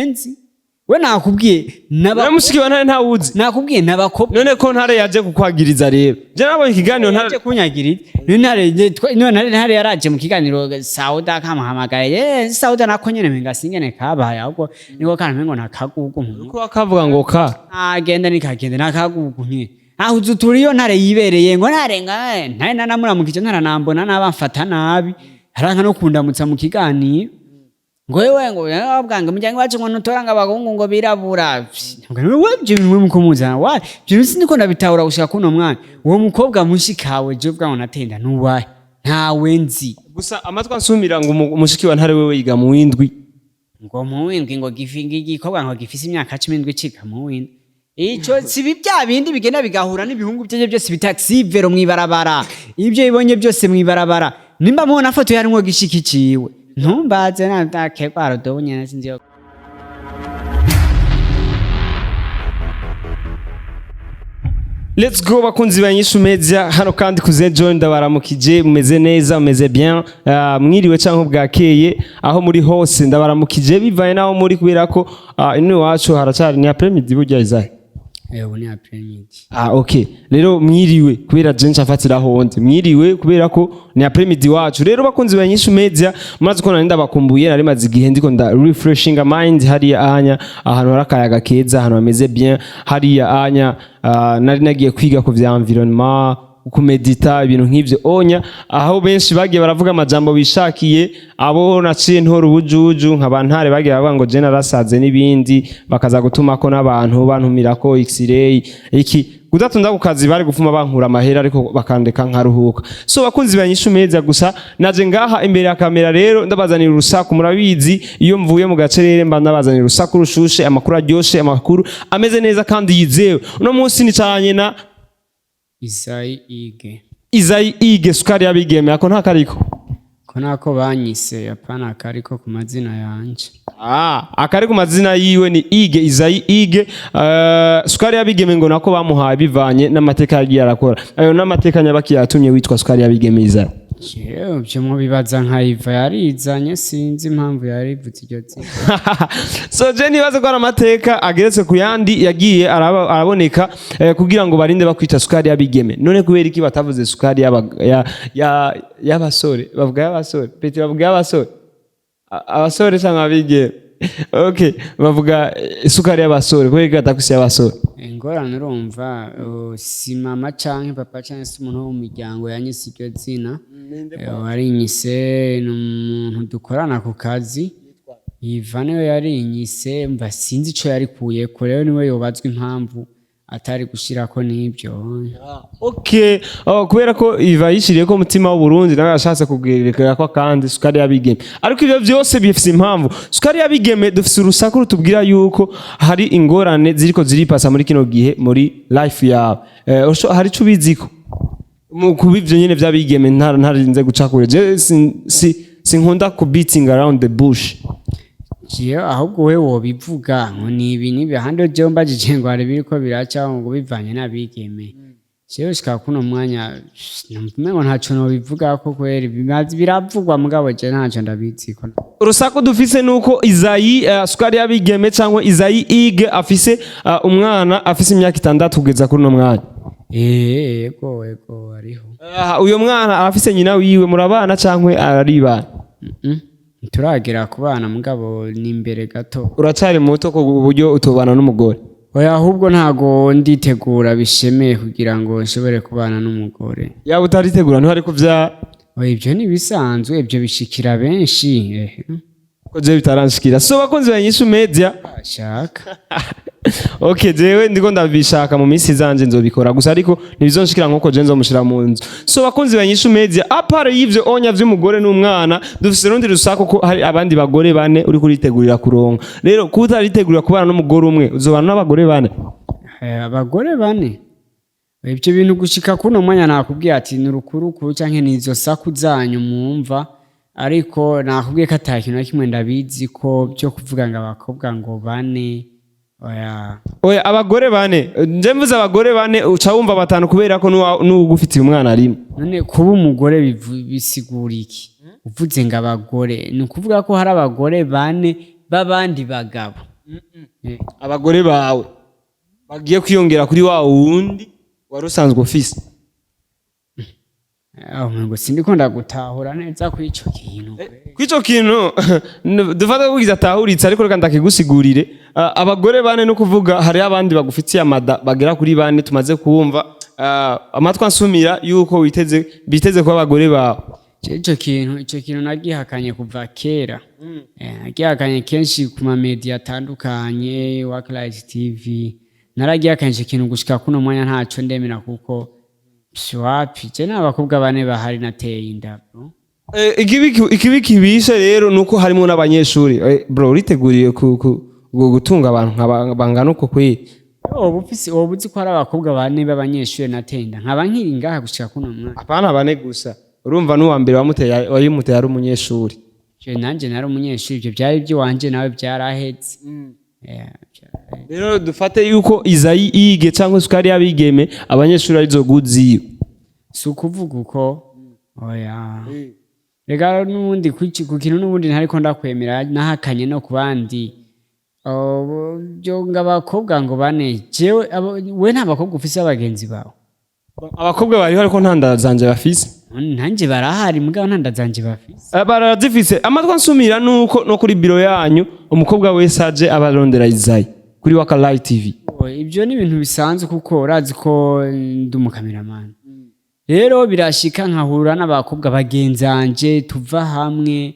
Nzi we, nakubwiye None mushiki wa Ntare ntawuzi? Nakubwiye n'abakobwa. None ko Ntare yaje kukwagiriza rero, je nabonye ikiganiro Ntare Yaje kunyagirira? None Ntare yaraje mu kiganiro, Sauda kamuhamagaye. Sauda nako nyene menga singene kabaye, ahubwo niko kana mengo nakagugu. Ko akavuga ngo ka Agenda nikagenda nakagugu nyene aho uzu turiyo. Ntare yibereye ngo Ntare nga Ntare nanamuramukije, Ntare nambona nabamfata nabi, haranka no kundamutsa mu kiganiro, ngo wewe ngo bwanga umuryango wacu, ngo ntutora ngo abahungu ngo birabura. Ngo wewe ibyo bintu muko muzana wa ibyo bintu siniko ndabitahura gushika kuno mwanya. Uwo mukobwa mushikawe je ubwango natenda nuwahe? Ntawe nzi. Gusa amatwi ansumira ngo mushiki wa Ntare wewe yiga mu windwi. Ngo mu windwi, ngo igikobwa ngo gifise imyaka 17 ciga mu windwi? Ico sibi bya bindi bigenda bigahura n'ibihungu bye byose bitaxi vélo mw'ibarabara, ibyo bibonye byose mw'ibarabara. Nimba mubona foto yarimwo gishiki ciwe, ntumbaze nakegwaro dobo nyene sinzi yo. Let's go, bakunzi ba Nyishu Media, hano kandi kuze John, ndabaramukije. Mumeze neza? Mumeze bien? Mwiriwe canke bwakeye aho muri hose, ndabaramukije bivaye naho muri, kubera ko ino iwacu haracari ni après-midi burya, Isaac. Ubu ni après-midi. Ah, okay. Rero mwiriwe kubera je ncafatiraho ndi. Mwiriwe kubera ko ni après-midi wacu. Rero bakunzi ba Nyishu Media, murazi ko nari ndabakumbuye, nari maze igihe ndiko nda refreshing mind hariya anya ahantu hari akayaga keza, ahantu hameze bien hariya anya. Nari nagiye kwiga ku vya environnement, kumedita, ibintu nk'ivyo onya, aho benshi bagiye baravuga amajambo bishakiye, abo naciye ntora ubujuju nkaba Ntare bagiye bavuga ngo je narasaze n'ibindi, bakaza gutuma ko n'abantu bantumira ko x-ray iki kudatunda ku kazi, bari gufuma bankura amahera ariko bakandeka nkaruhuka. So bakunzi ba Nyishu Media, gusa naje ngaha imbere ya kamera rero ndabazanira urusaku. Murabizi, iyo mvuye mu gacerere mba ndabazanira urusaku rushushe, amakuru aryoshe, amakuru ameze neza kandi yizewe. Uno munsi nicaranye na Isayi Ige. Izayi Ige, sukari y'abigeme, ako nta kariko? Ko nako banyise, apana kariko ku mazina yanje. Ah, akari ku mazina yiwe ni Ige Izayi Ige. Sukari y'abigeme ngo nako bamuhaye bivanye n'amateka yagiye arakora. Ayo n'amateka nyabaki yatumye witwa sukari y'abigeme, Izayi? Jewe ivyo mubibaza nka Iva yarizanye, sinzi impamvu yarivuze iryo zina. So je nibaze ko ari amateka ageretse ku yandi yagiye araboneka kugira ngo barinde bakwita sukari y'abigeme. None kubera iki batavuze sukari y'abasore? Bavuga y'abasore peti, bavuga y'abasore. Abasore cyangwa abigeme? Okay, bavuga isukari y'abasore, kubera iki batakwise y'abasore? Ingorane urumva, si mama canke papa canke se umuntu wo mu miryango yanyise iryo zina. Warinyise ni umuntu dukorana ku kazi, Iva niwe yarinyise. Mva sinzi ico yarikuyeko, rero niwe yobazwa impamvu atari gushirako n'ibyo. Okay, oh, kubera ko Iva yishiriye ko umutima w'Uburundi nawe yashatse kubwirekera ko kandi sukari y'abigeme, ariko ivyo byose bifise impamvu. Sukari y'abigeme, dufise urusaku rutubwira yuko hari ingorane ziriko ziripasa muri kino gihe muri life yawe. Hari ico ubiziko mu kuba ivyo nyene vy'abigeme? Ntarinze guca kure, je sinkunda ku beating around the bush. Jewe ahubwo we wobivuga ngo ni ibi n'ibi, ahandi jewe mbajije ngo hari ibiriko biraca ngo bivanye n'abigeme, jewe shika kuno mwanya numva umengo ntaco nobivugako kweri, biravugwa mugabo je ntaco ndabiziko. Urusaku dufise nuko Izayi, sukari y'abigeme cyangwa Izayi Ige, afise umwana afise imyaka 6 kugeza kuri uno mwanya. Ego ego, ariho. Uyo mwana arafise nyina wiwe, murabana cyangwa araribana? Nturagera ku bana, mugabo ni imbere gato. Uracari muto ku buryo utobana n'umugore? Oya, ahubwo ntago nditegura bishemeye kugira ngo nshobore kubana n'umugore. Yaba utaritegura ntihari kuvyara? Oya, ibyo ni ibisanzwe, ibyo bishikira benshi. Ko jewe bitaranshikira. So bakunzi ba Nyishu Media, Ashaka. Okay, jewe ndiko ndabishaka, mu minsi zanje nzobikora gusa, ariko ntibizonshikira nkuko je nzomushira mu nzu. So bakunzi ba Nyishu Media, à part y'ivyo onya vy'umugore n'umwana, dufise urundi rusako ko hari abandi bagore bane uri kuritegurira kuronka. Rero kuba utaritegurira kubana n'umugore umwe, uzobana n'abagore bane? Abagore bane, ibyo bintu gushika kuno mwanya nakubwiye ati ni urukurukuru canke ni izo saku zanyu mwumva, ariko nakubwiye ko ata kintu na kimwe ndabizi ko byo kuvuga ngo abakobwa ngo bane, oya. Oya, abagore bane, nje mvuze abagore bane uca wumva batanu, kubera ko n'uwugufitiye umwana rimwe. None kuba umugore bisigura iki? Uvuze ngo abagore, ni ukuvuga ko hari abagore bane b'abandi bagabo? Abagore bawe bagiye kwiyongera kuri wa wundi wari usanzwe ufise. Aho ngo sindiko ndagutahura neza kuri ico kintu. Kw'ico kintu dufata ko atahuritse, ariko reka ndakigusigurire. Abagore bane no kuvuga hariho abandi bagufitiye amada bagera kuri bane tumaze kumva. Amatwi ansumira yuko witeze biteze kuba abagore bawe. Ico kintu nagihakanye kuva kera. Nagihakanye kenshi ku ma media atandukanye, Worklight TV. Naragihakanye ico kintu, gushika kuno mwanya ntaco ndemera, kuko wapi, je n'abakobwa bane bahari nateye inda, bro. Ikibi kibishe rero nuko harimo n'abanyeshuri. Bro, uriteguriye gutunga abantu bangana uko kweri? Woba uzi ko hari abakobwa bane b'abanyeshuri nateye inda, nkaba nkiri ngaha gushika kuno mwanya? Apana bane gusa, urumva n'uwa mbere wamuteye wayimuteye ari umunyeshuri. Je nanje nari umunyeshuri, ivyo byari iby'iwanje nawe byaraheze. Byaraheze. Rero dufate yuko Izayi yige cyangwa sukari y'abigeme abanyeshuri arizo guziyo? Si ukuvuga uko, oya. Rega n'ubundi ku kintu n'ubundi ntariko ndakwemera, nahakanye no ku bandi. Byo ngo abakobwa ngo bane, jewe we nta bakobwa ufise abagenzi bawe? Abakobwa bariho, ariko nta nda zanje bafise. Nanjye barahari, mugabo nta nda zanje bafise. Barazifise. Amatwi ansumira nuko no kuri biro yanyu umukobwa wese aje abarondera Izayi kuri Waka Live TV. Oh, ibyo ni ibintu bisanzwe, kuko urazi ko ndi umukameramani. Rero birashika nkahura n'abakobwa bagenzanje tuva hamwe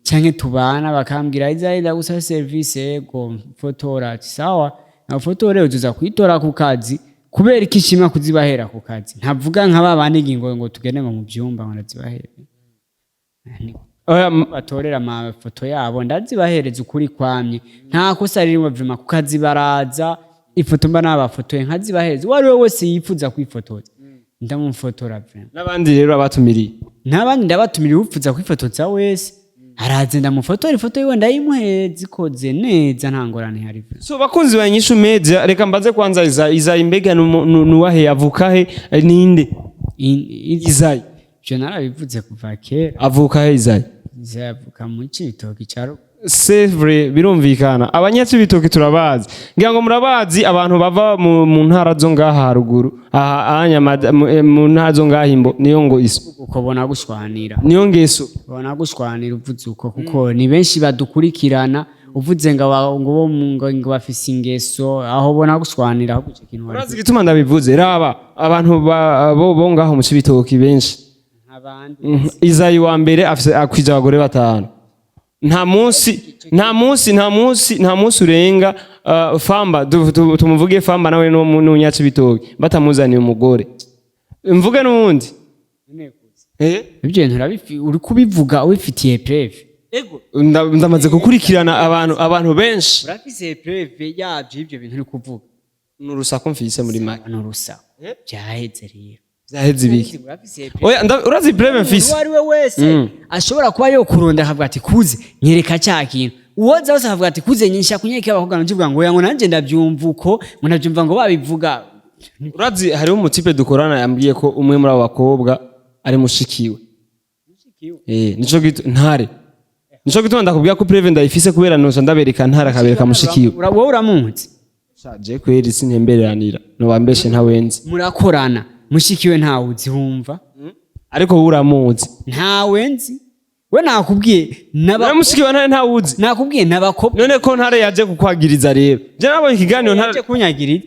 canke tubana, bakambwira: "Izayi, ndagusaba serivisi." "Yego, fotora." Ati: "Sawa, nafotore uzuza kuyitora ku kazi." Kubera iki nshima kuzibahera ku kazi? Ntavuga nka ba bandi ngo tugende ngo mu byumba ngo ndazibahere. Oya, Batorera amafoto yabo, ndazibahereza ukuri kwamye, nta kosa ririmo vraiment. Ku kazi baraza, ifoto mba nabafotoye nkazibahereza. Uwo ari we wese yifuza kwifotoza ndamufotora vraiment. N'abandi rero abatumiriye? N'abandi ndabatumira. Uwipfuza kwifotoza wese araze, ndamufotora ifoto yiwe, ndayimuhereza ikoze neza, nta ngorane ihari vraiment. So bakunzi ba Inyishu Media, reka mbaze kwanza Izayi. Izayi mbega nuwahe, avuka he, ninde? Izayi. Ivyo narabivuze kuva kera. Avuka he Izayi? Izayi mu Cibitoki ca ruguru. C'est vrai, birumvikana, abanyacibitoki turabazi, ngira ngo murabazi, abantu bava mu ntara zo ngaha haruguru aha anya mu ntara zo ngaha imbo niyo ngo iso. Uko bona gushwanira. Niyo ngeso. Bona gushwanira uvuze uko, kuko ni benshi badukurikirana. Uvuze ngo ngo bo ngo bafise ingeso, aho bona gushwanira ahubwo ico kintu wari. Urazi igituma ndabivuze? Raba abantu bo ngaho mu Cibitoki benshi. Nk'abandi. Izayi wa mbere afise akwije abagore batanu. Nta munsi, nta munsi, nta munsi, nta munsi urenga, famba tumuvuge famba nawe no n'umunyacibitoki batamuzaniye umugore. Mvuge n'uwundi. Ibyo bintu uri kubivuga ubifitiye preuve? Ego. Ndamaze gukurikirana abantu benshi. Urafise preuve yabyo, ibyo bintu uri kuvuga? Ni urusaku mfise muri make. Ni urusaku, byaheze rero. Vyaheze ibiki? Urafise preuve? Oya, urazi preuve mfise? Uwo ari we wese ashobora kuba yokuronda akavuga ati: "Kuze nyereka cya kintu." Uwoza wese akavuga ati: "Kuze nyisha kunyereka abakobwa," njivuga ngo oya, ngo nanjye ndabyumva uko, ngo ndabyumva ngo babivuga. Urazi hariho umutipe dukorana yambwiye ko umwe muri abo bakobwa ari mushikiwe. Nico gitu ntare, nico gituma ndakubwira ko preuve ndayifise, kubera noca ndabereka ntare akabereka mushikiwe. Wowe uramuzi? Shaje kweri, sintembereranira nobambeshe ntawenzi. Murakorana, mushikiwe ntawe uzi, wumva? Ariko wowe uramuzi. Ntawe nzi, we nakubwiye Ura mushikiwe ntare ntawuzi? Nakubwiye n'abakobwa. None ko ntare yaje kukwagiriza rero, je nabonye ikiganiro ntare Yaje kunyagirira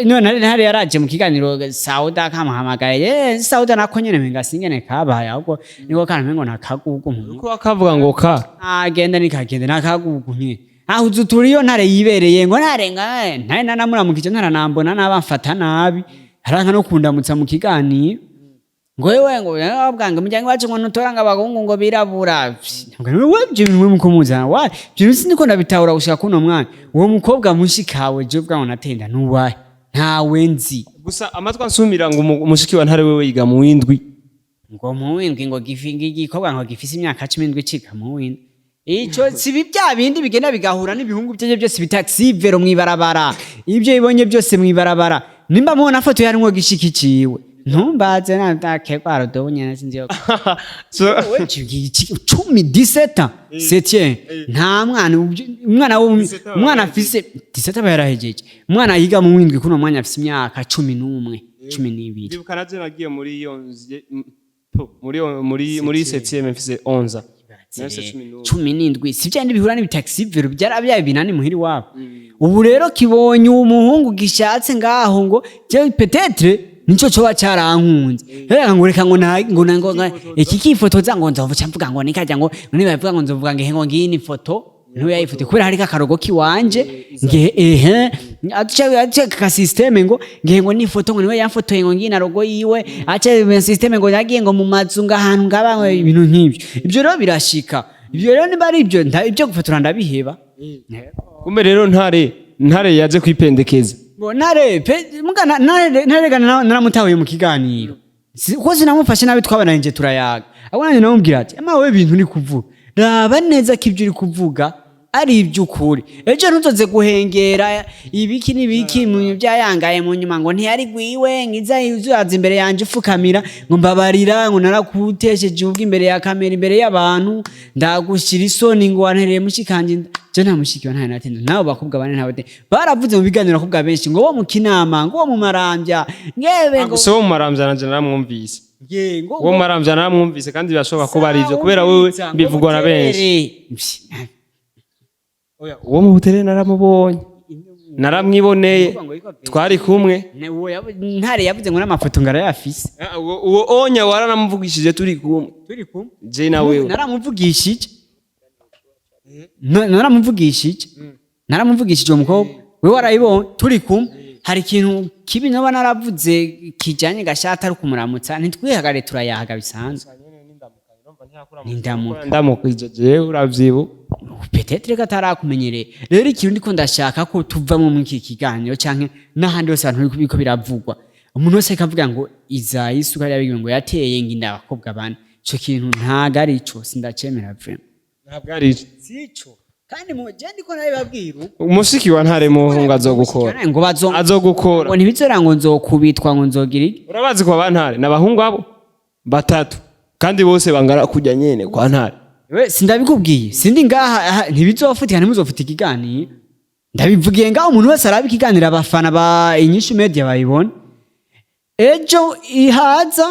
none ntare yaraje mu kiganiro, Sauda kamuhamagaye. Sauda nako nyene menga singene kabaye, ahubwo niko kana mengo nakagugu mu Ko akavuga ngo ka agenda nikagenda nakagugu nye aho uzutura iyo ntare yibereye ngo ntare nga ntare nanamuramukije ntaranambona nabamfata nabi, aranka no kundamutsa mu kiganiro, ngo wewe ngo bwanga umuryango wacu, ngo ntutora ngo abahungu ngo birabura. Ngo wewe ibyo bintu mwe muko muzana wa ibyo bintu siniko ndabitahura gushika kuno mwanya. Uwo mukobwa mushikawe je ubwango natenda nuwahe? Ntawe nzi. Gusa amatwi ansumira ngo umushiki wa ntare wewe yiga mu windwi. Ngo mu windwi, ngo igikobwa ngo gifise imyaka 17 ciga mu windwi? Ico si bya bindi bigenda bigahura n'ibihungu bye byose bitaxivero mw'ibarabara, ibyo bibonye byose mw'ibarabara. Nimba mubona foto yarimwo gishiki ciwe Ntumbaze nakegwara dobo nyene, sinzi yo. So 10, 17, septième, nta mwana umwana umwana afise 17 aba yarahejeje. Umwana yiga mu windwi kuno mwanya afise imyaka 11, 12. Ndibuka naje nagiye muri iyo muri septième mfise 11. Nafise 11. 17, si byandi bihura n'ibitaxi vélo byarabyaye binani muhiri wabo. Ubu rero kibonye umuhungu gishatse ngaho ngo je peut-être nico coba carankunze, rero ngo reka ngo na ngo na ngo iki kifotoza, ngo nzovuca mvuga ngo nikajya ngo nibavuga ngo nzovuga ngehe ngo ngiyi ni foto ntuyayifoto kubera hariko akarogo kiwanje, ngehe ehe aca aca ka système ngo ngehe ngo ni foto ngo niwe yamfotoye, ngo ngiyi na logo yiwe, aca système ngo yagiye ngo mu mazu ngo ahantu ngaba ngo ibintu nk'ibyo. Ibyo rero birashika. Ibyo rero niba ari ibyo ibyo gufotora ndabiheba. Kumbe rero Ntare yaje kwipendekeza. Bo Ntare pe muga Ntare gana naramutahuye mu kiganiro. Ko sinamufashe nabi, twabananje turayaga. Abo nanjye namubwira ati: "Ama wewe ibintu uri kuvuga, raba neza ko ibyo uri kuvuga ari iby'ukuri, ejo ntuzoze guhengera ibiki n'ibiki mu byayangaye mu nyuma ngo ntiyari gwiwe ngiza uzaza imbere yanje ufukamira ngo mbabarira, ngo narakutesheje ubwo imbere ya kamera, imbere y'abantu, ndagushyira isoni, ngo wantereye mushikanje." Je nta mushiki wa Ntare natende, nabo bakobwa bane nabo baravuze mu biganiro bakobwa benshi ngo bo mu Kinama, ngo bo mu Marambya, ngebe ngo Gusa wo mu Maramvya nanje naramwumvise. Nge, ngo Uwo mu Maramvya naramwumvise, kandi birashoboka ko bari ivyo kubera wewe bivugwa na benshi. Oya. Uwo mu Buterere naramubonye, naramwiboneye, twari kumwe. Ntare yavuze ngo n'amafoto ngo arayafise. Ah, uwo onya waranamuvugishije turi kumwe. Turi kumwe. Je na wewe. Naramuvugishije. Naramuvugishije, naramuvugishije uwo mukobwa, we warayibonye turi kumwe. Hari ikintu kibi noba naravuze kijanye gashata ari kumuramutsa, ntitwihagare, turayahaga bisanzwe, nindamuka. Ndamukije jewe, uravyibuka. Peut-être ko atarakumenyereye. Rero ikintu ndiko ndashaka ko tuvamo muri iki kiganiro canke n'ahandi hose abantu biriko biravugwa, umuntu wese akavuga ngo Izayi Isukari yabigiwe ngo yateye ngo inda abakobwa bane, ico kintu ntago ari ico, sindacemera vraiment. Ntabwo ari ico. Sico, kandi mu je ndiko nabibabwira uko. Umushiki wa Ntare muhungu azogukora. Ngo bazo Azogukora. Ngo ntibizora ngo nzokubitwa, ngo nzogira iki. Urabazi ko ba Ntare n'abahungu abo batatu kandi bose bangana kujya nyene kwa Ntare. We sindabikubwiye, sindi ngaha aha, ntibizofutika, ntimuzofuta ikiganiro, ndabivugiye ngaho, umuntu wese araba ikiganiro, abafana ba Inyishu Media bayibona. Ejo ihaza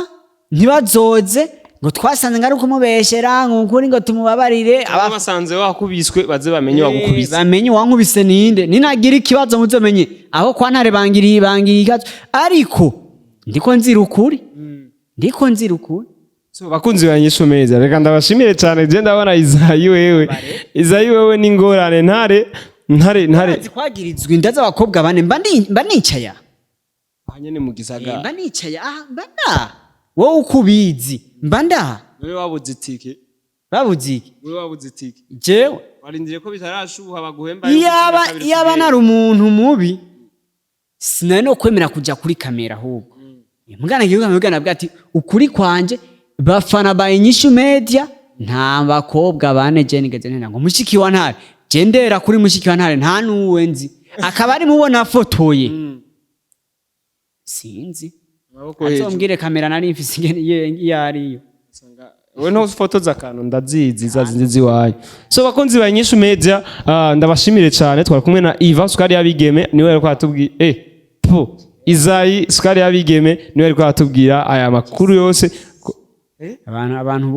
ntibazoze ngo twasanze ngo ari ukumubeshera, ngo ukuri ngo tumubabarire. Basanze wakubiswe, baze bamenye wagukubise. Bamenye uwankubise ninde. Ninagira ikibazo muzomenye aho kwa Ntare bangiriye ikibazo, ariko ndiko nzira ukuri, ndiko nzira ukuri. So, bakunzi ba Inyishu Media, reka ndabashimire cyane. Je ndabona Izayi wewe, Izayi wewe ni ingorane. Ntare, Ntare, Ntare. Urazi kwagirizwa inda z'abakobwa bane, mba nicaye aha. Aha nyene mu gisagara. Mba nicaye aha, mba ndaha, wowe uko ubizi mba ndaha. Wewe wabuze itike. Babuze iki? Wewe wabuze itike. Jewe? Warindiriye ko bitarashuha baguhemba. Iyaba nari umuntu mubi, sinari no kwemera kuja kuri kamera. Ahubwo mugana gihugu mugana bwa ati ukuri kwanje, bafana ba Inyishu Media, nta bakobwa bane je nigeze ntera. Ngo mushiki wa Ntare, je ndera kuri mushiki wa Ntare nta nuwe nzi, akaba ari mubona afotoye, sinzi. Amaboko hejuru. Azombwire kamera nari mfise ingene iyo ariyo. We no fotoza akantu, ndazizi za zindi ziwaye. So bakunzi ba Inyishu Media, ndabashimire cyane. Twari kumwe na Ivan Sukari y'abigeme, niwe yariko aratubwira, po Izayi Sukari y'abigeme niwe yariko aratubwira aya makuru yose. Abantu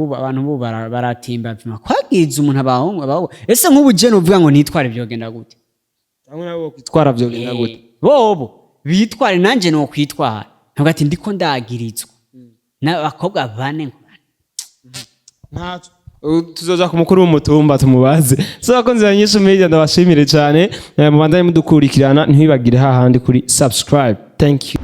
bubu baratimba vima kwagiriza umuntu abahungu. Ese nk'ubu je novuga ngo nitware, vyogenda gute? Cyangwa nawe kwitwara vyogenda gute? Bobo bitware, nanje no kwitwara ntabwo ati ndiko ndagirizwa n'abakobwa bane ngo Ntaco. Tuzoja ku mukuru w'umutumba tumubaze. So bakunzi ba Inyishu Media, ndabashimire cyane. Mubandanye mudukurikirana, ntibibagire hahandi kuri subscribe. Thank you.